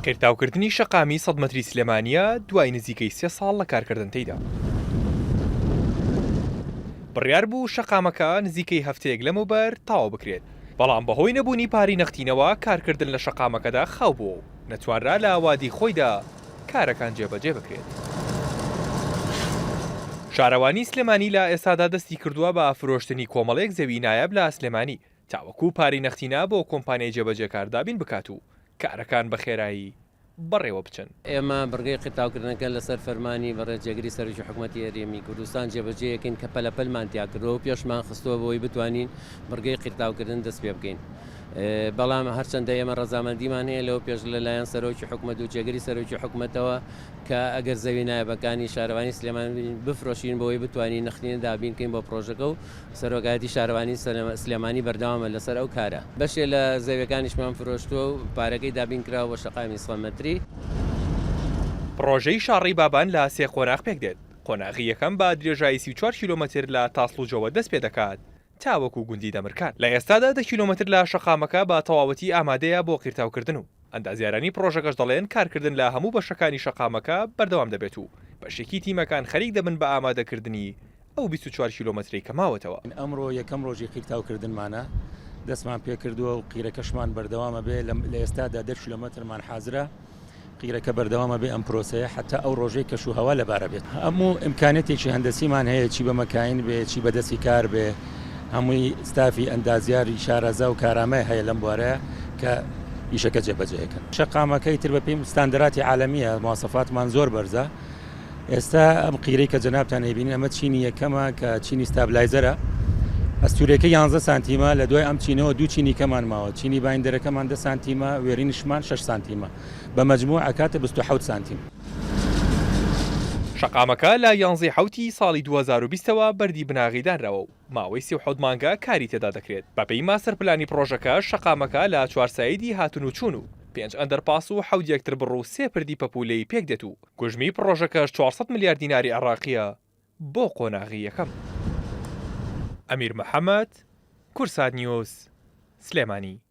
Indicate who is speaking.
Speaker 1: قیرتاوکردنی شەقامی سەد مەتری سلێمانییە دوای نزیکەی سێ ساڵ لە کارکردن تێیدا. بڕیار بوو شەقامەکە نزیکەی هەفتەیەک لەمەوبەر تەواو بکرێت، بەڵام بەهۆی نەبوونی پارەی نەختینەوە کارکردن لە شەقامەکەدا خاو بووە و نەتوانرا لە وادەی خۆیدا کارەکان جێبەجێ بکرێت. شارەوانی سلێمانی لە ئێستادا دەستی کردووە بە فرۆشتنی کۆمەڵێک زەوی نایاب لە سلێمانی تاوەکو پارەی نەختینە بۆ کۆمپانیای جێبەجێکار دابین بکات و کارەکان بە خێرایی بەڕێوە بچن.
Speaker 2: ئێمە بڕگەی قیرتاوکردنەکە لەسەر فەرمانی بەڕێز جێگری سەرۆکی حکومەتی هەرێمی کوردستان جێبەجێ ئەکەین کە پەلەپەلمان تیا کردووە و پێشمان خستووە بۆی بتوانین بڕگەی قیرتاوکردن دەست پێ بکەین. بەڵام هەرچەندە ئێمە ڕەزامەندیمان هەیە لەوە پێش لەلایەن سەرۆکی حکومەت و جێگری سەرۆکی حکومەتەوە کە ئەگەر زەوی نایابەکانی شارەوانی سلێمانی بفرۆشین بۆی بتوانین نەختینە دابین کەین بۆ پڕۆژەکە و سەرۆکایەتی شارەوانی سلێمانی بەردەوامە لەسەر ئەو کارە. بەشێ لە زەویەکانیشمان فرۆشتووە و پارەکەی دابین کراوە بۆ شەقامی سەد مەتری.
Speaker 1: پڕۆژەی شاڕێی بابان لە سێ قۆناغ پێکدێت، قۆناغی یەکەم بە درێژایی 34 کیلۆمەتر لە تاسڵوجەوە دەستپێدەکات تاوەکو گوندی دەمرکان. لە ئێستادا دە کیلۆمەتر لە شەقامەکە بە تەواوەتی ئامادەیە بۆ قیرتاوکردن و ئەندازیارانی پڕۆژەکەش دەڵێن کارکردن لە هەموو بەشەکانی شەقامەکە بەردەوام دەبێت و بەشێکی تیمەکان خەریک دەبن بە ئامادەکردنی ئەو 24 کیلۆمەترەی کە ماوەتەوە.
Speaker 3: ئەمڕۆ یەکەم ڕۆژی قیرتاوکردنمانە، دەستمان پێکردووە و قیرەکەشمان بەردەوام ئەبێ، لە ئێستادا دە کیلۆمەترمان حازرە، قیرەکە بەردەوام ئەبێ ئەم پرۆسەیە حەتا ئەو ڕۆژەی کەش و هەوا لەبارە بێت. هەموو ئیمکانیەتێکی هەندەسیمان هەیە چی بە مەکاین بێ چی بە دەستی کار بێ هەمووی ستافی ئەندازیاری شارەزا و کارامە هەیە لەم بوارەیە کە ئیشەکە جێبەجێ ئەکەن. شەقامەکەی تر بەپێی ستاندەراتی عالەمییە مواسەفاتمان زۆر بەرزە. ئێستا ئەم قیرەی کە جەنابتان ئەیبینن ئەمە چینی یەکەمە کە چینی stabilizer ە ئەستورەکە 11 سانتیمە لە دوای ئەم چینەوە دوو چینی کەمان ماوە چینی binder ەکەمان 10 سانتیمە وێرینشمان 6 سانتیمە بە مەجموع ئەکاتە 27 سانتیم.
Speaker 1: شەقامەکە لە یانزەی حەوتی ساڵی 2020 ەوە بەردی بناغەی دانراوە و ماوەی 37 مانگە کاری تێدا دەکرێت. بەپێی ماستەرپلانی پڕۆژەکە شەقامەکە لە چوار side ی هاتن و چوون و پێنج underpass و حەوت یەکتربڕ و سێ پردی پەپوولەیی پێکدێت و گوژمی پڕۆژەکەش 400 ملیار دیناری عێراقییە بۆ قۆناغی یەکەم. ئەمیر محەمەد، کوردسات نیوز، سلێمانی.